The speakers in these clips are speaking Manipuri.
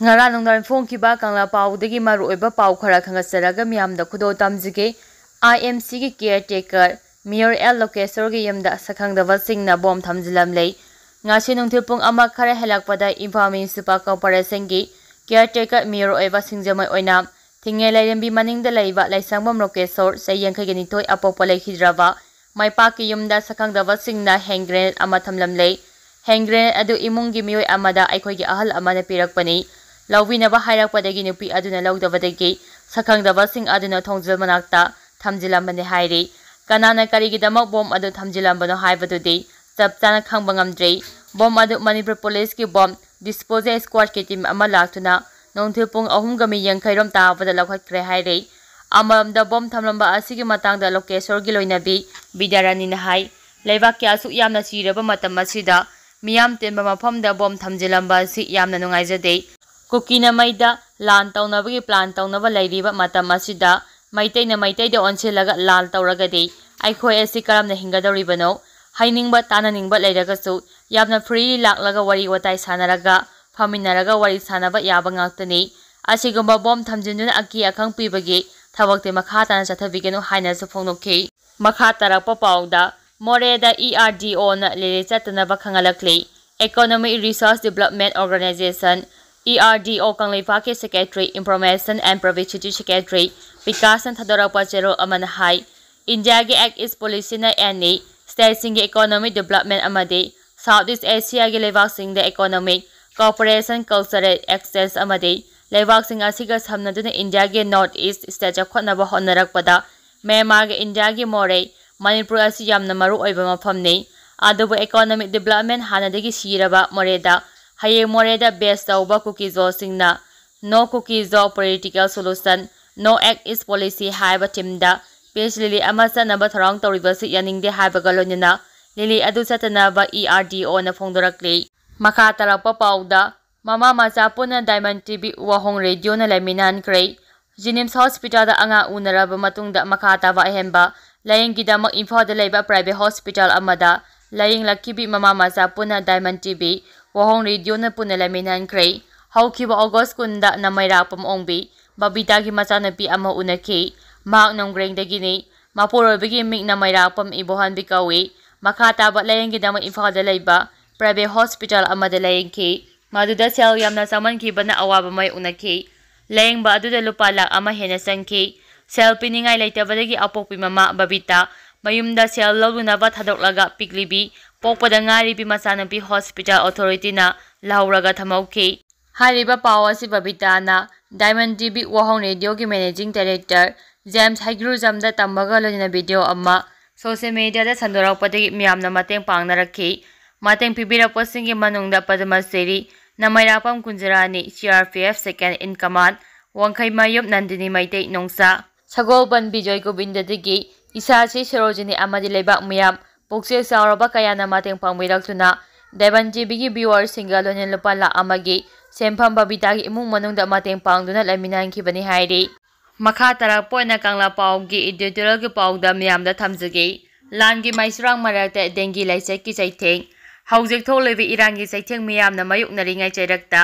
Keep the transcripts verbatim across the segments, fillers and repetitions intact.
ꯉꯔꯥꯡ ꯅꯨꯡꯗꯥꯡ ꯐꯣꯡꯈꯤꯕ ꯀꯪꯂꯥ ꯄꯥꯎꯗꯒꯤ ꯃꯔꯨꯑꯣꯏꯕ ꯄꯥꯎ ꯈꯔ ꯈꯪꯍꯠꯆꯔꯒ ꯃꯤꯌꯥꯝꯗ ꯈꯨꯗꯣꯜ ꯇꯝꯖꯒꯦ꯫ ꯑꯥꯏ ꯑꯦꯝ ꯁꯤꯒꯤ caretaker ꯃꯦꯌꯔ ꯑꯦꯜ ꯂꯣꯀꯦꯁꯣꯔꯒꯤ ꯌꯨꯝꯗ ꯁꯛꯈꯪꯗꯕꯁꯤꯡꯅ ꯕꯣꯝ ꯊꯝꯖꯤꯜꯂꯝꯂꯦ꯫ ꯉꯁꯤ ꯅꯨꯡꯊꯤꯜ ꯄꯨꯡ ꯑꯃ ꯈꯔ ꯍꯦꯜꯂꯛꯄꯗ ꯏꯝꯐꯥꯜ ꯃ꯭ꯌꯨꯅꯤꯁꯤꯄꯥꯜ ꯀꯣꯔꯄꯣꯔꯦꯁꯟꯒꯤ caretaker ꯃꯦꯌꯔ ꯑꯣꯏꯕ ꯁꯤꯡꯖꯃꯩ ꯑꯣꯏꯅ ꯊꯤꯡꯉꯦ ꯂꯩꯔꯦꯝꯕꯤ ꯃꯅꯤꯡꯗ ꯂꯩꯕ ꯂꯩꯁꯥꯡꯕꯝ ꯂꯣꯀꯦꯁꯣꯔ, ꯆꯍꯤ ꯌꯥꯡꯈꯩꯒ ꯅꯤꯊꯣꯏ, ꯑꯄꯣꯛꯄ ꯂꯩꯈꯤꯗ꯭ꯔꯕ ꯃꯥꯏꯄꯥꯛꯀꯤ ꯌꯨꯝꯗ ꯁꯛꯈꯪꯗꯕꯁꯤꯡꯅ ꯍꯦꯟ ꯒ꯭ꯔꯦꯅꯦꯗ ꯑꯃ ꯊꯝꯂꯝꯂꯦ꯫ ꯍꯦꯟ ꯒ꯭ꯔꯦꯅꯦꯗ ꯑꯗꯨ ꯏꯃꯨꯡꯒꯤ ꯃꯤꯑꯣꯏ ꯑꯃꯗ ꯑꯩꯈꯣꯏꯒꯤ ꯑꯍꯜ ꯑꯃꯅ ꯄꯤꯔꯛꯄꯅꯤ꯫ ꯂꯧꯕꯤꯅꯕ ꯍꯥꯏꯔꯛꯄꯗꯒꯤ ꯅꯨꯄꯤ ꯑꯗꯨꯅ ꯂꯧꯗꯕꯗꯒꯤ ꯁꯛꯈꯪꯗꯕꯁꯤꯡ ꯑꯗꯨꯅ ꯊꯣꯡꯖꯤꯜ ꯃꯅꯥꯛꯇ ꯊꯝꯖꯤꯜꯂꯝꯕꯅꯤ ꯍꯥꯏꯔꯤ꯫ ꯀꯅꯥꯅ ꯀꯔꯤꯒꯤꯗꯃꯛ ꯕꯣꯝ ꯑꯗꯨ ꯊꯝꯖꯤꯜꯂꯝꯕꯅꯣ ꯍꯥꯏꯕꯗꯨꯗꯤ ꯆꯞ ꯆꯥꯅ ꯈꯪꯕ ꯉꯝꯗ꯭ꯔꯤ꯫ ꯕꯣꯝ ꯑꯗꯨ ꯃꯅꯤꯄꯨꯔ ꯄꯨꯂꯤꯁꯀꯤ ꯕꯣꯝ ꯗꯤꯁꯄꯣꯖꯦꯜ ꯁ꯭ꯀ꯭ꯋꯥꯗꯀꯤ ꯇꯤꯝ ꯑꯃ ꯂꯥꯛꯇꯨꯅ ꯅꯨꯡꯊꯤꯜ ꯄꯨꯡ ꯑꯍꯨꯝꯒ ꯃꯤ ꯌꯥꯡꯈꯩ ꯔꯣꯝ ꯇꯥꯕꯗ ꯂꯧꯈꯠꯈ꯭ꯔꯦ ꯍꯥꯏꯔꯤ꯫ ꯑꯃꯔꯣꯝꯗ ꯕꯣꯝ ꯊꯝꯂꯝꯕ ꯑꯁꯤꯒꯤ ꯃꯇꯥꯡꯗ ꯂꯣꯀꯦꯁꯣꯔꯒꯤ ꯂꯣꯏꯅꯕꯤ ꯕꯤꯗ꯭ꯌꯥꯔꯥꯅꯤꯅ ꯍꯥꯏ, ꯂꯩꯕꯥꯛꯀꯤ ꯑꯁꯨꯛ ꯌꯥꯝꯅ ꯁꯤꯔꯕ ꯃꯇꯝ ꯑꯁꯤꯗ ꯃꯤꯌꯥꯝ ꯇꯤꯟꯕ ꯃꯐꯝꯗ ꯕꯣꯝ ꯊꯝꯖꯤꯜꯂꯝꯕ ꯑꯁꯤ ꯌꯥꯝꯅ ꯅꯨꯡꯉꯥꯏꯖꯗꯦ꯫ ꯀꯨꯀꯤꯅ ꯃꯩꯗ ꯂꯥꯟ ꯇꯧꯅꯕꯒꯤ ꯄ꯭ꯂꯥꯟ ꯇꯧꯅꯕ ꯂꯩꯔꯤꯕ ꯃꯇꯝ ꯑꯁꯤꯗ ꯃꯩꯇꯩꯅ ꯃꯩꯇꯩꯗ ꯑꯣꯟꯁꯤꯜꯂꯒ ꯂꯥꯟ ꯇꯧꯔꯒꯗꯤ ꯑꯩꯈꯣꯏ ꯑꯁꯤ ꯀꯔꯝꯅ ꯍꯤꯡꯒꯗꯧꯔꯤꯕꯅꯣ? ꯍꯩꯅꯤꯡꯕ ꯇꯥꯅꯅꯤꯡꯕ ꯂꯩꯔꯒꯁꯨ ꯌꯥꯝꯅ ꯐ꯭ꯔꯤꯂꯤ ꯂꯥꯛꯂꯒ ꯋꯥꯔꯤ ꯋꯥꯇꯥꯏ ꯁꯥꯟꯅꯔꯒ ꯐꯝꯃꯤꯟꯅꯔꯒ ꯋꯥꯔꯤ ꯁꯥꯟꯅꯕ ꯌꯥꯕ ꯉꯥꯛꯇꯅꯤ꯫ ꯑꯁꯤꯒꯨꯝꯕ ꯕꯣꯝ ꯊꯝꯖꯤꯟꯗꯨꯅ ꯑꯀꯤ ꯑꯈꯪ ꯄꯤꯕꯒꯤ ꯊꯕꯛꯇꯤ ꯃꯈꯥ ꯇꯥꯅ ꯆꯠꯊꯕꯤꯒꯅꯨ ꯍꯥꯏꯅꯁꯨ ꯐꯣꯡꯗꯣꯛꯈꯤ꯫ ꯃꯈꯥ ꯇꯥꯔꯛꯄ ꯄꯥꯎꯗ ꯃꯣꯔꯦꯗ ꯏ ꯑꯥꯔ ꯗꯤ ꯑꯣꯅ ꯂꯤꯂꯤ ꯆꯠꯇꯅꯕ ꯈꯪꯍꯜꯂꯛꯂꯤ꯫ Economic Research Development Organization, E R D O, ꯀꯪꯂꯩꯄꯥꯛꯀꯤ secretary, Information and Publicity secretary ꯕꯤꯀꯥꯁꯅ ꯊꯥꯗꯣꯔꯛꯄ ꯆꯦꯔꯣꯜ ꯑꯃꯅ ꯍꯥꯏ, ꯏꯟꯗꯤꯌꯥꯒꯤ Act East policyꯅ ꯑꯦꯅꯤ ꯁ꯭ꯇꯦꯠꯁꯤꯡꯒꯤ economic development ꯑꯃꯗꯤ South East Asiaꯒꯤ ꯂꯩꯕꯥꯛꯁꯤꯡꯗ economic cooperation, cultural exchange ꯑꯃꯗꯤ ꯂꯩꯕꯥꯛꯁꯤꯡ ꯑꯁꯤꯒ ꯁꯝꯅꯗꯨꯅ ꯏꯟꯗꯤꯌꯥꯒꯤ North East state ꯆꯥꯎꯈꯠꯅꯕ ꯍꯣꯠꯅꯔꯛꯄꯗ ꯃ꯭ꯌꯥꯟꯃꯥꯔꯒ ꯏꯟꯗꯤꯌꯥꯒꯤ ꯃꯣꯔꯦ, ꯃꯅꯤꯄꯨꯔ ꯑꯁꯤ ꯌꯥꯝꯅ ꯃꯔꯨ ꯑꯣꯏꯕ ꯃꯐꯝꯅꯤ꯫ ꯑꯗꯨꯕꯨ economic development ꯍꯥꯟꯅꯗꯒꯤ ꯁꯤꯔꯕ ꯃꯣꯔꯦꯗ ꯍꯌꯦꯡ ꯃꯣꯔꯦꯗ base ꯇꯧꯕ ꯀꯨꯀꯤꯖꯣꯁꯤꯡꯅ No Kuki Zo Political Solution, No Act East Policy ꯍꯥꯏꯕ ꯊꯤꯝꯗ peace rally ꯑꯃ ꯆꯠꯅꯕ ꯊꯧꯔꯥꯡ ꯇꯧꯔꯤꯕꯁꯤ ꯌꯥꯅꯤꯡꯗꯦ ꯍꯥꯏꯕꯒ ꯂꯣꯏꯅꯅ ꯂꯤꯂꯤ ꯑꯗꯨ ꯆꯠꯇꯅꯕ E R D O ꯅ ꯐꯣꯡꯗꯣꯔꯛꯂꯤ꯫ ꯃꯈꯥ ꯇꯥꯔꯛꯄ ꯄꯥꯎꯗ, ꯃꯃꯥ ꯃꯆꯥ ꯄꯨꯟꯅ Diamond T V ꯋꯥꯍꯣꯡ ꯔꯦꯗꯤꯑꯣꯅ ꯂꯩꯃꯤꯟꯅꯍꯟꯈ꯭ꯔꯦ꯫ JNIMS hospitalꯗ ꯑꯉꯥꯡ ꯎꯅꯔꯕ ꯃꯇꯨꯡꯗ ꯃꯈꯥ ꯇꯥꯕ ꯑꯍꯦꯟꯕ ꯂꯥꯌꯦꯡꯒꯤꯗꯃꯛ ꯏꯝꯐꯥꯜꯗ ꯂꯩꯕ private hospital ꯑꯃꯗ ꯂꯥꯌꯦꯡꯂꯛꯈꯤꯕꯤ ꯃꯃꯥ ꯃꯆꯥ ꯄꯨꯟꯅ Diamond T V ꯋꯥꯍꯣꯡ ꯔꯦꯗꯤꯑꯣꯅ ꯄꯨꯟꯅ ꯂꯩꯃꯤꯟꯅꯍꯟꯈ꯭ꯔꯦ꯫ ꯍꯧꯈꯤꯕ ꯑꯣꯒꯁ ꯀꯨꯟꯗ ꯅꯃꯩꯔꯥꯛꯄꯝ ꯑꯣꯡꯕꯤ ꯕꯕꯤꯇꯥꯒꯤ ꯃꯆꯥꯅꯨꯄꯤ ꯑꯃ ꯎꯅꯈꯤ꯫ ꯃꯍꯥꯛ ꯅꯣꯡꯒ꯭ꯔꯦꯡꯗꯒꯤꯅꯤ꯫ ꯃꯄꯨꯔꯣꯏꯕꯒꯤ ꯃꯤꯡ ꯅꯃꯩꯔꯥꯛꯄꯝ ꯏꯕꯣꯍꯟꯕꯤ ꯀꯧꯏ꯫ ꯃꯈꯥ ꯇꯥꯕ ꯂꯥꯌꯦꯡꯒꯤꯗꯃꯛ ꯏꯝꯐꯥꯜꯗ ꯂꯩꯕ private hospital ꯑꯃꯗ ꯂꯥꯌꯦꯡꯈꯤ꯫ ꯃꯗꯨꯗ ꯁꯦꯜ ꯌꯥꯝꯅ ꯆꯪꯃꯟꯈꯤꯕꯅ ꯑꯋꯥꯕ ꯃꯥꯌꯣꯛꯅꯈꯤ꯫ ꯂꯥꯌꯦꯡꯕ ꯑꯗꯨꯗ ꯂꯨꯄꯥ ꯂꯥꯈ ꯑꯃ ꯍꯦꯟꯅ ꯆꯪꯈꯤ꯫ ꯁꯦꯜ ꯄꯤꯅꯤꯡꯉꯥꯏ ꯂꯩꯇꯕꯗꯒꯤ ꯑꯄꯣꯛꯄꯤ ꯃꯃꯥ ꯕꯕꯤꯇꯥ ꯃꯌꯨꯝꯗ ꯁꯦꯜ ꯂꯧꯗꯨꯅꯕ ꯊꯥꯗꯣꯛꯂꯒ ꯄꯤꯛꯂꯤꯕꯤ, ꯄꯣꯛꯄꯗ ꯉꯥꯏꯔꯤꯕꯤ ꯃꯆꯥꯅꯨꯄꯤ hospital authorityꯅ ꯂꯧꯍꯧꯔꯒ ꯊꯝꯍꯧꯈꯤ꯫ ꯍꯥꯏꯔꯤꯕ ꯄꯥꯎ ꯑꯁꯤ ꯕꯕꯤꯇꯥꯅ Diamond TV ꯋꯥꯍꯣꯡ radioꯒꯤ managing director ꯖꯦꯝꯁ ꯍꯩꯒ꯭ꯔꯨꯖꯝꯗ ꯇꯝꯕꯒ ꯂꯣꯏꯅꯅ video ꯑꯃ social mediaꯗ ꯁꯟꯗꯣꯔꯛꯄꯗꯒꯤ ꯃꯤꯌꯥꯝꯅ ꯃꯇꯦꯡ ꯄꯥꯡꯅꯔꯛꯈꯤ꯫ ꯃꯇꯦꯡ ꯄꯤꯕꯤꯔꯛꯄꯁꯤꯡꯒꯤ ꯃꯅꯨꯡꯗ ꯄꯗꯃ ꯁ꯭ꯔꯤ ꯅꯃꯩꯔꯥꯛꯄꯝ ꯀꯨꯟꯖꯔꯥꯅꯤ, CRPF second in command ꯋꯥꯡꯈꯩꯃꯌꯨꯝ Nandini Meitei ꯅꯣꯡꯁꯥ, ꯁꯒꯣꯜꯕꯟ ꯕꯤꯖꯣꯏ ꯒꯣꯕꯤꯟꯗꯗꯒꯤ ꯏꯁꯥꯁꯤ ꯁꯣꯔꯣꯖꯤꯅꯤ ꯑꯃꯗꯤ ꯂꯩꯕꯥꯛ ꯃꯤꯌꯥꯝ ꯄꯨꯛꯆꯦꯜ ꯆꯥꯎꯔꯕ ꯀꯌꯥꯅ ꯃꯇꯦꯡ ꯄꯥꯡꯕꯤꯔꯛꯇꯨꯅ Diamond TVꯒꯤ viewerꯁꯤꯡꯒ ꯂꯣꯏꯅꯅ ꯂꯨꯄꯥ ꯂꯥꯈ ꯑꯃꯒꯤ ꯁꯦꯟꯐꯝ ꯕꯕꯤꯇꯥꯒꯤ ꯏꯃꯨꯡ ꯃꯅꯨꯡꯗ ꯃꯇꯦꯡ ꯄꯥꯡꯗꯨꯅ ꯂꯩꯃꯤꯟꯅꯍꯟꯈꯤꯕꯅꯤ ꯍꯥꯏꯔꯤ꯫ ꯃꯈꯥ ꯇꯥꯔꯛꯄ ꯑꯣꯏꯅ ꯀꯪꯂꯥ ꯄꯥꯎꯒꯤ editorialꯒꯤ ꯄꯥꯎꯗ ꯃꯤꯌꯥꯝꯗ ꯊꯝꯖꯒꯦ꯫ ꯂꯥꯟꯒꯤ ꯃꯩꯁꯨꯔꯥꯡ ꯃꯔꯛꯇ dengue ꯂꯥꯏꯆꯠꯀꯤ ꯆꯩꯊꯦꯡ꯫ ꯍꯧꯖꯤꯛ ꯊꯣꯛꯂꯤꯕ ꯏꯔꯥꯡꯒꯤ ꯆꯩꯊꯦꯡ ꯃꯤꯌꯥꯝꯅ ꯃꯥꯌꯣꯛꯅꯔꯤꯉꯩ ꯆꯩꯔꯛꯇ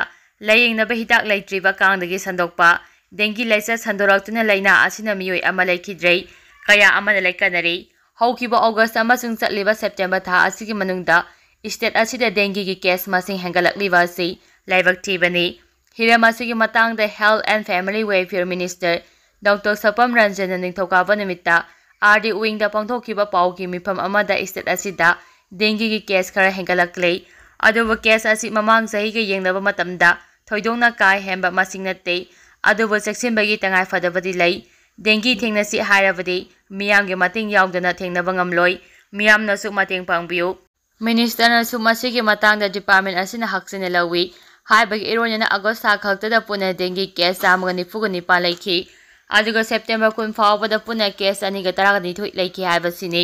ꯂꯥꯌꯦꯡꯅꯕ ꯍꯤꯗꯥꯛ ꯂꯩꯇ꯭ꯔꯤꯕ ꯀꯥꯡꯗꯒꯤ ꯁꯟꯗꯣꯛꯄ꯫ Dengue ꯂꯥꯏꯆꯠ ꯁꯟꯗꯣꯔꯛꯇꯨꯅ ꯂꯥꯏꯅꯥ ꯑꯁꯤꯅ ꯃꯤꯑꯣꯏ ꯑꯃ ꯂꯩꯈꯤꯗ꯭ꯔꯦ, ꯀꯌꯥ ꯑꯃꯅ ꯂꯩꯀꯠꯅꯔꯤ꯫ ꯍꯧꯈꯤꯕ ꯑꯣꯒꯁ ꯑꯃꯁꯨꯡ ꯆꯠꯂꯤꯕ ꯁꯦꯞꯇꯦꯝꯕꯔ ꯊꯥ ꯑꯁꯤꯒꯤ ꯃꯅꯨꯡꯗ state ꯑꯁꯤꯗ dengueꯒꯤ case ꯃꯁꯤꯡ ꯍꯦꯟꯒꯠꯂꯛꯂꯤꯕ ꯑꯁꯤ ꯂꯥꯏꯕꯛ ꯊꯤꯕꯅꯤ꯫ ꯍꯤꯔꯝ ꯑꯁꯤꯒꯤ ꯃꯇꯥꯡꯗ Health and Family Welfare Minister Doctor ꯁꯄꯝ ꯔꯟꯖꯟꯅ ꯅꯤꯡꯊꯧꯀꯥꯕ ꯅꯨꯃꯤꯠꯇ RD wingꯗ ꯄꯥꯡꯊꯣꯛꯈꯤꯕ ꯄꯥꯎꯒꯤ ꯃꯤꯐꯝ ꯑꯃꯗ state ꯑꯁꯤꯗ dengueꯒꯤ case ꯈꯔ ꯍꯦꯟꯒꯠꯂꯛꯂꯦ꯫ ꯑꯗꯨꯕꯨ case ꯑꯁꯤ ꯃꯃꯥꯡ ꯆꯍꯤꯒ ꯌꯦꯡꯅꯕ ꯃꯇꯝꯗ ꯊꯣꯏꯗꯣꯛꯅ ꯀꯥ ꯍꯦꯟꯕ ꯃꯁꯤꯡ ꯅꯠꯇꯦ꯫ ꯑꯗꯨꯕꯨ ꯆꯦꯛꯁꯤꯟꯕꯒꯤ ꯇꯉꯥꯏ ꯐꯗꯕꯗꯤ ꯂꯩ꯫ Dengue ꯊꯦꯡꯅꯁꯤ ꯍꯥꯏꯔꯕꯗꯤ ꯃꯤꯌꯥꯝꯒꯤ ꯃꯇꯦꯡ ꯌꯥꯎꯗꯅ ꯊꯦꯡꯅꯕ ꯉꯝꯂꯣꯏ꯫ ꯃꯤꯌꯥꯝꯅꯁꯨ ꯃꯇꯦꯡ ꯄꯥꯡꯕꯤꯌꯨ꯫ Ministerꯅꯁꯨ ꯃꯁꯤꯒꯤ ꯃꯇꯥꯡꯗ department ꯑꯁꯤꯅ ꯍꯛꯆꯤꯟꯅ ꯂꯧꯏ꯫ ꯍꯥꯏꯕꯒꯤ ꯏꯔꯣꯏꯅꯅ ꯑꯣꯒꯁ ꯊꯥ ꯈꯛꯇꯗ ꯄꯨꯟꯅ dengue case ꯆꯥꯝꯃꯒ ꯅꯤꯐꯨꯒ ꯅꯤꯄꯥꯟ ꯂꯩꯈꯤ꯫ ꯑꯗꯨꯒ ꯁꯦꯞꯇꯦꯝꯕꯔ ꯀꯨꯟ ꯐꯥꯎꯕꯗ ꯄꯨꯟꯅ case ꯑꯅꯤꯒ ꯇꯔꯥꯅꯤꯊꯣꯏ ꯂꯩꯈꯤ ꯍꯥꯏꯕꯁꯤꯅꯤ꯫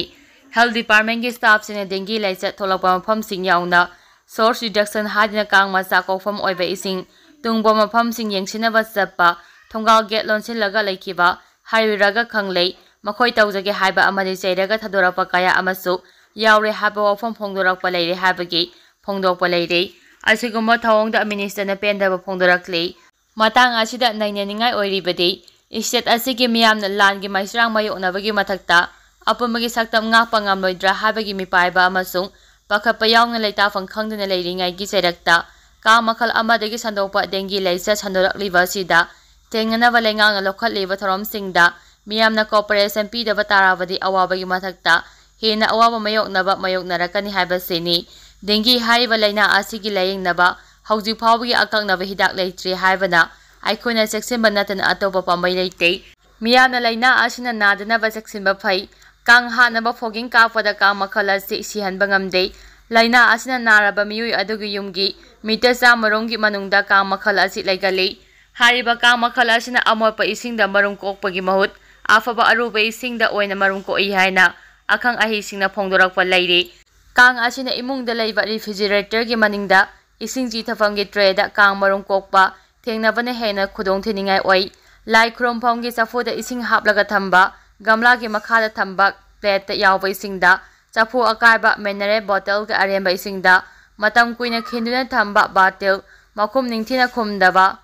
Health departmentꯀꯤ staffꯁꯤꯡꯅ dengue ꯂꯥꯏꯆꯠ ꯊꯣꯛꯂꯛꯄ ꯃꯐꯝꯁꯤꯡ ꯌꯥꯎꯅ source reduction ꯍꯥꯏꯗꯨꯅ ꯀꯥꯡ ꯃꯆꯥ ꯀꯣꯛꯐꯝ ꯑꯣꯏꯕ ꯏꯁꯤꯡ ꯇꯨꯡꯕ ꯃꯐꯝꯁꯤꯡ ꯌꯦꯡꯁꯤꯟꯅꯕ ꯆꯠꯄ, ꯊꯣꯡꯒꯥꯜ gate ꯂꯣꯟꯁꯤꯜꯂꯒ ꯂꯩꯈꯤꯕ, ꯍꯥꯏꯔꯨꯔꯒ ꯈꯪꯂꯦ, ꯃꯈꯣꯏ ꯇꯧꯖꯒꯦ ꯍꯥꯏꯕ ꯑꯃꯗꯤ ꯆꯩꯔꯒ ꯊꯥꯗꯣꯔꯛꯄ ꯀꯌꯥ ꯑꯃꯁꯨ ꯌꯥꯎꯔꯦ ꯍꯥꯏꯕ ꯋꯥꯐꯝ ꯐꯣꯡꯗꯣꯔꯛꯄ ꯂꯩꯔꯦ ꯍꯥꯏꯕꯒꯤ ꯐꯣꯡꯗꯣꯛꯄ ꯂꯩꯔꯦ꯫ ꯑꯁꯤꯒꯨꯝꯕ ꯊꯧꯑꯣꯡꯗ ꯃꯤꯅꯤꯁꯇꯔꯅ ꯄꯦꯟꯗꯕ ꯐꯣꯡꯗꯣꯔꯛꯂꯤ꯫ ꯃꯇꯥꯡ ꯑꯁꯤꯗ ꯅꯩꯅꯅꯤꯡꯉꯥꯏ ꯑꯣꯏꯔꯤꯕꯗꯤ, ꯁ꯭ꯇꯦꯠ ꯑꯁꯤꯒꯤ ꯃꯤꯌꯥꯝꯅ ꯂꯥꯟꯒꯤ ꯃꯩꯁ꯭ꯔꯥꯡ ꯃꯥꯌꯣꯛꯅꯕꯒꯤ ꯃꯊꯛꯇ ꯑꯄꯨꯟꯕꯒꯤ ꯁꯛꯇꯝ ꯉꯥꯛꯄ ꯉꯝꯂꯣꯏꯗ꯭ꯔꯥ ꯍꯥꯏꯕꯒꯤ ꯃꯤꯄꯥꯏꯕ ꯑꯃꯁꯨꯡ ꯄꯥꯈꯠꯄ ꯌꯥꯎꯅ ꯂꯩꯇꯥꯐꯝ ꯈꯪꯗꯅ ꯂꯩꯔꯤꯉꯩꯒꯤ ꯆꯩꯔꯛꯇ ꯀꯥꯡ ꯃꯈꯜ ꯑꯃꯗꯒꯤ ꯁꯟꯗꯣꯛꯄ ꯗꯦꯡꯒꯤ ꯂꯥꯏꯆꯠ ꯁꯟꯗꯣꯔꯛꯂꯤꯕ ꯑꯁꯤꯗ ꯊꯦꯡꯅꯅꯕ ꯂꯩꯉꯥꯛꯅ ꯂꯧꯈꯠꯂꯤꯕ ꯊꯧꯔꯝꯁꯤꯡꯗ ꯃꯤꯌꯥꯝꯅ ꯀꯣꯑꯣꯄꯔꯦꯁꯟ ꯄꯤꯗꯕ ꯇꯥꯔꯕꯗꯤ ꯑꯋꯥꯕꯒꯤ ꯃꯊꯛꯇ ꯍꯦꯟꯅ ꯑꯋꯥꯕ ꯃꯥꯌꯣꯛꯅꯕ ꯃꯥꯌꯣꯛꯅꯔꯛꯀꯅꯤ ꯍꯥꯏꯕꯁꯤꯅꯤ꯫ ꯗꯦꯡꯒꯤ ꯍꯥꯏꯔꯤꯕ ꯂꯥꯏꯅꯥ ꯑꯁꯤꯒꯤ ꯂꯥꯌꯦꯡꯅꯕ ꯍꯧꯖꯤꯛ ꯐꯥꯎꯕꯒꯤ ꯑꯀꯛꯅꯕ ꯍꯤꯗꯥꯛ ꯂꯩꯇ꯭ꯔꯤ ꯍꯥꯏꯕꯅ ꯑꯩꯈꯣꯏꯅ ꯆꯦꯛꯁꯤꯟꯕ ꯅꯠꯇꯅ ꯑꯇꯣꯞꯄ ꯄꯥꯝꯕꯩ ꯂꯩꯇꯦ꯫ ꯃꯤꯌꯥꯝꯅ ꯂꯥꯏꯅꯥ ꯑꯁꯤꯅ ꯅꯥꯗꯅꯕ ꯆꯦꯛꯁꯤꯟꯕ ꯐꯩ꯫ ꯀꯥꯡ ꯍꯥꯠꯅꯕ ꯐꯣꯒꯤꯡ ꯀꯥꯞꯄꯗ ꯀꯥꯡ ꯃꯈꯜ ꯑꯁꯤ ꯁꯤꯍꯟꯕ ꯉꯝꯗꯦ꯫ ꯂꯥꯏꯅꯥ ꯑꯁꯤꯅ ꯅꯥꯔꯕ ꯃꯤꯑꯣꯏ ꯑꯗꯨꯒꯤ ꯌꯨꯝꯒꯤ ꯃꯤꯇꯔ ꯆꯥꯝꯃ ꯔꯣꯝꯒꯤ ꯃꯅꯨꯡꯗ ꯀꯥꯡ ꯃꯈꯜ ꯑꯁꯤ ꯂꯩꯒꯜꯂꯤ꯫ ꯍꯥꯏꯔꯤꯕ ꯀꯥꯡ ꯃꯈꯜ ꯑꯁꯤꯅ ꯑꯃꯣꯠꯄ ꯏꯁꯤꯡꯗ ꯃꯔꯨꯝ ꯀꯣꯛꯄꯒꯤ ꯃꯍꯨꯠ ꯑꯐꯕ ꯑꯔꯨꯕ ꯏꯁꯤꯡꯗ ꯑꯣꯏꯅ ꯃꯔꯨꯝ ꯀꯣꯛꯏ ꯍꯥꯏꯅ ꯑꯈꯪ ꯑꯍꯩꯁꯤꯡꯅ ꯐꯣꯡꯗꯣꯔꯛꯄ ꯂꯩꯔꯤ꯫ ꯀꯥꯡ ꯑꯁꯤꯅ ꯏꯃꯨꯡꯗ ꯂꯩꯕ ꯔꯤꯐ꯭ꯔꯤꯖꯤꯔꯦꯇꯔꯒꯤ ꯃꯅꯤꯡꯗ ꯏꯁꯤꯡ ꯆꯤꯊꯐꯝꯒꯤ ꯇ꯭ꯔꯦꯗ ꯀꯥꯡ ꯃꯔꯨꯝ ꯀꯣꯛꯄ ꯊꯦꯡꯅꯕꯅ ꯍꯦꯟꯅ ꯈꯨꯗꯣꯡꯊꯤꯅꯤꯡꯉꯥꯏ ꯑꯣꯏ꯫ ꯂꯥꯏ ꯈꯨꯔꯨꯝꯐꯝꯒꯤ ꯆꯐꯨꯗ ꯏꯁꯤꯡ ꯍꯥꯞꯂꯒ ꯊꯝꯕ, ꯒꯝꯂꯥꯒꯤ ꯃꯈꯥꯗ ꯊꯝꯕ ꯄ꯭ꯂꯦꯠꯇ ꯌꯥꯎꯕ ꯏꯁꯤꯡꯗ ꯆꯐꯨ ꯑꯀꯥꯏꯕ, ꯃꯤꯅꯔꯦꯜ ꯕꯣꯇꯜꯒꯤ ꯑꯔꯦꯝꯕ ꯏꯁꯤꯡꯗ ꯃꯇꯝ ꯀꯨꯏꯅ ꯈꯤꯟꯗꯨꯅ ꯊꯝꯕ ꯕꯥꯔꯇꯦꯜ, ꯃꯈꯨꯝ ꯅꯤꯡꯊꯤꯅ ꯈꯨꯝꯗꯕ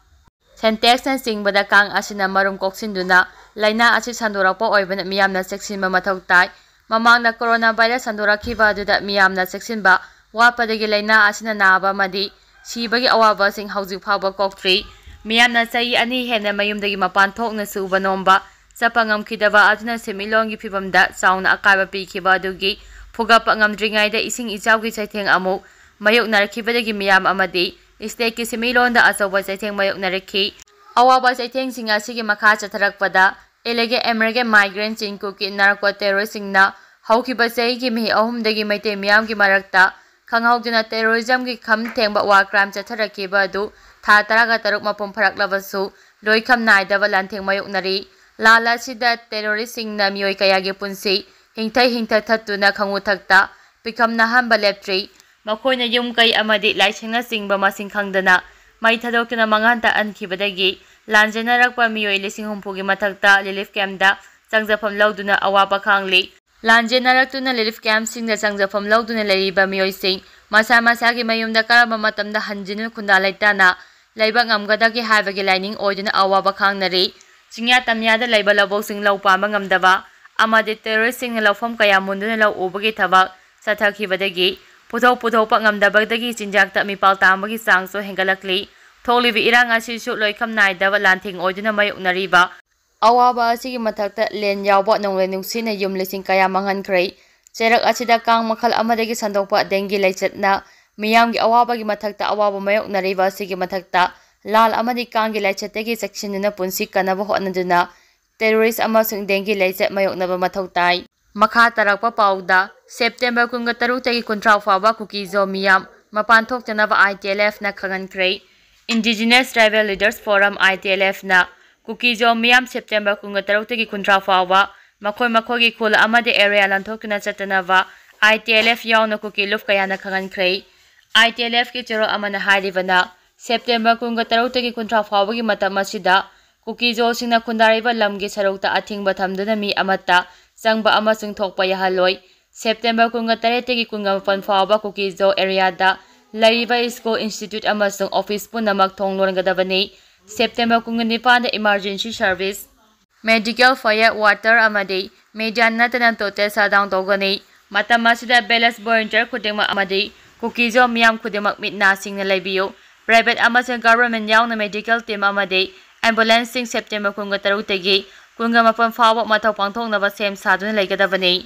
ꯁꯦꯟꯇꯦꯛꯁꯅꯆꯤꯡꯕꯗ ꯀꯥꯡ ꯑꯁꯤꯅ ꯃꯔꯨꯝ ꯀꯣꯛꯁꯤꯟꯗꯨꯅ ꯂꯥꯏꯅꯥ ꯑꯁꯤ ꯁꯟꯗꯣꯔꯛꯄ ꯑꯣꯏꯕꯅ ꯃꯤꯌꯥꯝꯅ ꯆꯦꯛꯁꯤꯟꯕ ꯃꯊꯧ ꯇꯥꯏ꯫ ꯃꯃꯥꯡꯗ ꯀꯣꯔꯣꯅꯥ ꯚꯥꯏꯔꯁ ꯁꯟꯗꯣꯔꯛꯈꯤꯕ ꯑꯗꯨꯗ ꯃꯤꯌꯥꯝꯅ ꯆꯦꯛꯁꯤꯟꯕ ꯋꯥꯠꯄꯗꯒꯤ ꯂꯥꯏꯅꯥ ꯑꯁꯤꯅ ꯅꯥꯕ ꯑꯃꯗꯤ ꯁꯤꯕꯒꯤ ꯑꯋꯥꯕꯁꯤꯡ ꯍꯧꯖꯤꯛ ꯐꯥꯎꯕ ꯀꯣꯛꯇ꯭ꯔꯤ꯫ ꯃꯤꯌꯥꯝꯅ ꯆꯍꯤ ꯑꯅꯤ ꯍꯦꯟꯅ ꯃꯌꯨꯝꯗꯒꯤ ꯃꯄꯥꯟ ꯊꯣꯛꯅ ꯁꯨꯕ ꯅꯣꯝꯕ ꯆꯠꯄ ꯉꯝꯈꯤꯗꯕ ꯑꯗꯨꯅ ꯁꯦꯟꯃꯤꯠꯂꯣꯟꯒꯤ ꯐꯤꯕꯝꯗ ꯆꯥꯎꯅ ꯑꯀꯥꯏꯕ ꯄꯤꯈꯤꯕ ꯑꯗꯨꯒꯤ ꯐꯨꯒꯠꯄ ꯉꯝꯗ꯭ꯔꯤꯉꯩꯗ ꯏꯁꯤꯡ ꯏꯆꯥꯎꯒꯤ ꯆꯩꯊꯦꯡ ꯑꯃꯨꯛ ꯃꯥꯌꯣꯛꯅꯔꯛꯈꯤꯕꯗꯒꯤ ꯃꯤꯌꯥꯝ ꯑꯃꯗꯤ ꯁ꯭ꯇꯦꯠꯀꯤ ꯁꯦꯟꯃꯤꯠꯂꯣꯟꯗ ꯑꯆꯧꯕ ꯆꯩꯊꯦꯡ ꯃꯥꯌꯣꯛꯅꯔꯛꯈꯤ꯫ ꯑꯋꯥꯕ ꯆꯩꯊꯦꯡꯁꯤꯡ ꯑꯁꯤꯒꯤ ꯃꯈꯥ ꯆꯠꯊꯔꯛꯄꯗ ꯏꯂꯤꯒꯦꯜ ꯏꯃꯤꯒ꯭ꯔꯦꯟꯠ ꯆꯤꯟ ꯀꯨꯀꯤ ꯅꯥꯔꯀꯣ ꯇꯦꯔꯣꯔꯤꯁ꯭ꯠꯁꯤꯡꯅ ꯍꯧꯈꯤꯕ ꯆꯍꯤꯒꯤ ꯃꯦ ꯑꯍꯨꯝꯗꯒꯤ ꯃꯩꯇꯩ ꯃꯤꯌꯥꯝꯒꯤ ꯃꯔꯛꯇ ꯈꯪꯍꯧꯗꯅ ꯇꯦꯔꯣꯔꯤꯖꯝꯒꯤ ꯈꯝ ꯊꯦꯡꯕ ꯋꯥꯔ ꯀ꯭ꯔꯥꯏꯝ ꯆꯠꯊꯔꯛꯈꯤꯕ ꯑꯗꯨ ꯊꯥ ꯇꯔꯥꯒ ꯇꯔꯨꯛ ꯃꯄꯨꯡ ꯐꯥꯔꯛꯂꯕꯁꯨ ꯂꯣꯏꯈꯝ ꯅꯥꯏꯗꯕ ꯂꯥꯟꯊꯦꯡ ꯃꯥꯌꯣꯛꯅꯔꯤ꯫ ꯂꯥꯟ ꯑꯁꯤꯗ ꯇꯦꯔꯣꯔꯤꯁ꯭ꯠꯁꯤꯡꯅ ꯃꯤꯑꯣꯏ ꯀꯌꯥꯒꯤ ꯄꯨꯟꯁꯤ ꯍꯤꯡꯊꯩ ꯍꯤꯡꯊ ꯊꯠꯇꯨꯅ ꯈꯪꯉꯨ ꯊꯛꯇ ꯄꯤꯈꯝ ꯅꯥꯍꯟꯕ ꯂꯦꯞꯇ꯭ꯔꯤ꯫ ꯃꯈꯣꯏꯅ ꯌꯨꯝ ꯀꯩ ꯑꯃꯗꯤ ꯂꯥꯏꯁꯪꯅꯆꯤꯡꯕ ꯃꯁꯤꯡ ꯈꯪꯗꯅ ꯃꯩ ꯊꯥꯗꯣꯛꯇꯨꯅ ꯃꯥꯡꯍꯟ ꯇꯥꯛꯍꯟꯈꯤꯕꯗꯒꯤ ꯂꯥꯟꯖꯦꯟꯅꯔꯛꯄ ꯃꯤꯑꯣꯏ ꯂꯤꯁꯤꯡ ꯍꯨꯝꯐꯨꯒꯤ ꯃꯊꯛꯇ ꯔꯤꯂꯤꯐ ꯀꯦꯝꯞꯇ ꯆꯪꯖꯐꯝ ꯂꯧꯗꯨꯅ ꯑꯋꯥꯕ ꯈꯥꯡꯂꯤ꯫ ꯂꯥꯟꯖꯦꯟꯅꯔꯛꯇꯨꯅ ꯔꯤꯂꯤꯐ ꯀꯦꯝꯞꯁꯤꯡꯗ ꯆꯪꯖꯐꯝ ꯂꯧꯗꯨꯅ ꯂꯩꯔꯤꯕ ꯃꯤꯑꯣꯏꯁꯤꯡ ꯃꯁꯥ ꯃꯁꯥꯒꯤ ꯃꯌꯨꯝꯗ ꯀꯔꯝꯕ ꯃꯇꯝꯗ ꯍꯟꯖꯤꯟꯗꯨꯅ ꯈꯨꯟꯗꯥ ꯂꯩꯇꯥꯅ ꯂꯩꯕ ꯉꯝꯒꯗꯒꯦ ꯍꯥꯏꯕꯒꯤ ꯂꯥꯏꯅꯤꯡ ꯑꯣꯏꯗꯨꯅ ꯑꯋꯥꯕ ꯈꯥꯡꯅꯔꯤ꯫ ꯆꯤꯡꯌꯥ ꯇꯝꯌꯥꯗ ꯂꯩꯕ ꯂꯧꯕꯨꯛꯁꯤꯡ ꯂꯧ ꯄꯥꯟꯕ ꯉꯝꯗꯕ ꯑꯃꯗꯤ ꯇꯦꯔꯣꯔꯤꯁꯁꯤꯡꯅ ꯂꯧꯐꯝ ꯀꯌꯥ ꯃꯨꯟꯗꯨꯅ ꯂꯧ ꯎꯕꯒꯤ ꯊꯕꯛ ꯆꯠꯊꯈꯤꯕꯗꯒꯤ ꯄꯨꯊꯣꯛ ꯄꯨꯊꯣꯛꯄ ꯉꯝꯗꯕꯗꯒꯤ ꯆꯤꯟꯖꯥꯛꯇ ꯃꯤꯄꯥꯜ ꯇꯥꯡꯕꯒꯤ ꯆꯥꯡꯁꯨ ꯍꯦꯟꯒꯠꯂꯛꯂꯤ꯫ ꯊꯣꯛꯂꯤꯕ ꯏꯔꯥꯡ ꯑꯁꯤꯁꯨ ꯂꯣꯏꯈꯝ ꯅꯥꯏꯗꯕ ꯂꯥꯟꯊꯦꯡ ꯑꯣꯏꯗꯨꯅ ꯃꯥꯌꯣꯛꯅꯔꯤꯕ ꯑꯋꯥꯕ ꯑꯁꯤꯒꯤ ꯃꯊꯛꯇ ꯂꯦꯟ ꯌꯥꯎꯕ ꯅꯣꯡꯂꯩ ꯅꯨꯡꯁꯤꯠꯅ ꯌꯨꯝ ꯂꯤꯁꯤꯡ ꯀꯌꯥ ꯃꯥꯡꯍꯟꯈ꯭ꯔꯦ꯫ ꯆꯩꯔꯛ ꯑꯁꯤꯗ ꯀꯥꯡ ꯃꯈꯜ ꯑꯃꯗꯒꯤ ꯁꯟꯗꯣꯛꯄ ꯗꯦꯡꯒꯤ ꯂꯥꯏꯆꯠꯅ ꯃꯤꯌꯥꯝꯒꯤ ꯑꯋꯥꯕꯒꯤ ꯃꯊꯛꯇ ꯑꯋꯥꯕ ꯃꯥꯌꯣꯛꯅꯔꯤꯕ ꯑꯁꯤꯒꯤ ꯃꯊꯛꯇ ꯂꯥꯜ ꯑꯃꯗꯤ ꯀꯥꯡꯒꯤ ꯂꯥꯏꯆꯠꯇꯒꯤ ꯆꯦꯛꯁꯤꯟꯗꯨꯅ ꯄꯨꯟꯁꯤ ꯀꯟꯅꯕ ꯍꯣꯠꯅꯗꯨꯅ ꯇꯦꯔꯣꯔꯤꯁ ꯑꯃꯁꯨꯡ ꯗꯦꯡꯒꯤ ꯂꯥꯏꯆꯠ ꯃꯥꯌꯣꯛꯅꯕ ꯃꯊꯧ ꯇꯥꯏ꯫ ꯃꯈꯥ ꯇꯥꯔꯛꯄ ꯄꯥꯎꯗ, ꯁꯦꯞꯇꯦꯝꯕꯔ ꯀꯨꯟꯒ ꯇꯔꯨꯛꯇꯒꯤ ꯀꯨꯟꯊ꯭ꯔꯥ ꯐꯥꯎꯕ ꯀꯨꯀꯤꯖꯣ ꯃꯤꯌꯥꯝ ꯃꯄꯥꯟ ꯊꯣꯛꯇꯅꯕ ITLFꯅ ꯈꯪꯍꯟꯈ꯭ꯔꯦ꯫ Indigenous Tribal Leaders Forum, ITLFꯅ ꯀꯨꯀꯤꯖꯣ ꯃꯤꯌꯥꯝ ꯁꯦꯞꯇꯦꯝꯕꯔ ꯀꯨꯟꯒ ꯇꯔꯨꯛꯇꯒꯤ ꯀꯨꯟꯊ꯭ꯔꯥ ꯐꯥꯎꯕ ꯃꯈꯣꯏ ꯃꯈꯣꯏꯒꯤ ꯈꯨꯜ ꯑꯃꯗꯤ ꯑꯦꯔꯤꯌꯥ ꯂꯥꯟꯊꯣꯛꯇꯨꯅ ꯆꯠꯇꯅꯕ ITLF ꯌꯥꯎꯅ ꯀꯨꯀꯤ ꯂꯨꯞ ꯀꯌꯥꯅ ꯈꯪꯍꯟꯈ꯭ꯔꯦ꯫ ITLFꯀꯤ ꯆꯦꯔꯣꯜ ꯑꯃꯅ ꯍꯥꯏꯔꯤꯕꯅ, ꯁꯦꯞꯇꯦꯝꯕꯔ ꯀꯨꯟꯒ ꯇꯔꯨꯛꯇꯒꯤ ꯀꯨꯟꯊ꯭ꯔꯥ ꯐꯥꯎꯕꯒꯤ ꯃꯇꯝ ꯑꯁꯤꯗ ꯀꯨꯀꯤꯖꯣꯁꯤꯡꯅ ꯈꯨꯟꯗꯥꯔꯤꯕ ꯂꯝꯒꯤ ꯁꯔꯨꯛꯇ ꯑꯊꯤꯡꯕ ꯊꯝꯗꯨꯅ ꯃꯤ ꯑꯃꯠꯇ ꯆꯪꯕ ꯑꯃꯁꯨꯡ ꯊꯣꯛꯄ ꯌꯥꯍꯜꯂꯣꯏ꯫ ꯁꯦꯞꯇꯦꯝꯕꯔ ꯀꯨꯟꯒ ꯇꯔꯦꯠꯇꯒꯤ ꯀꯨꯟꯒ ꯃꯥꯄꯟ ꯐꯥꯎꯕ ꯀꯨꯀꯤꯖꯣ ꯑꯦꯔꯤꯌꯥꯗ ꯂꯩꯔꯤꯕ ꯁ꯭ꯀꯨꯜ, ꯏꯟꯁꯇꯤꯇ꯭ꯌꯨꯠ ꯑꯃꯁꯨꯡ ꯑꯣꯐꯤꯁ ꯄꯨꯝꯅꯃꯛ ꯊꯣꯡ ꯂꯣꯟꯒꯗꯕꯅꯤ꯫ ꯁꯦꯞꯇꯦꯝꯕꯔ ꯀꯨꯟꯒ ꯅꯤꯄꯥꯟꯗ emergency service, medical, fire, water ꯑꯃꯗꯤ media ꯅꯠꯇꯅ total shutdown ꯇꯧꯒꯅꯤ꯫ ꯃꯇꯝ ꯑꯁꯤꯗ village volunteer ꯈꯨꯗꯤꯡꯃꯛ ꯑꯃꯗꯤ ꯀꯨꯀꯤꯖꯣ ꯃꯤꯌꯥꯝ ꯈꯨꯗꯤꯡꯃꯛ ꯃꯤꯠ ꯅꯥ ꯁꯤꯡꯅ ꯂꯩꯕꯤꯌꯨ꯫ Private ꯑꯃꯁꯨꯡ government ꯌꯥꯎꯅ medical team ꯑꯃꯗꯤ ambulanceꯁꯤꯡ ꯁꯦꯞꯇꯦꯝꯕꯔ ꯀꯨꯟꯒ ꯇꯔꯨꯛꯇꯒꯤ ꯀꯨꯟꯒ ꯃꯥꯄꯟ ꯐꯥꯎꯕ ꯃꯊꯧ ꯄꯥꯡꯊꯣꯛꯅꯕ ꯁꯦꯝ ꯁꯥꯗꯨꯅ ꯂꯩꯒꯗꯕꯅꯤ꯫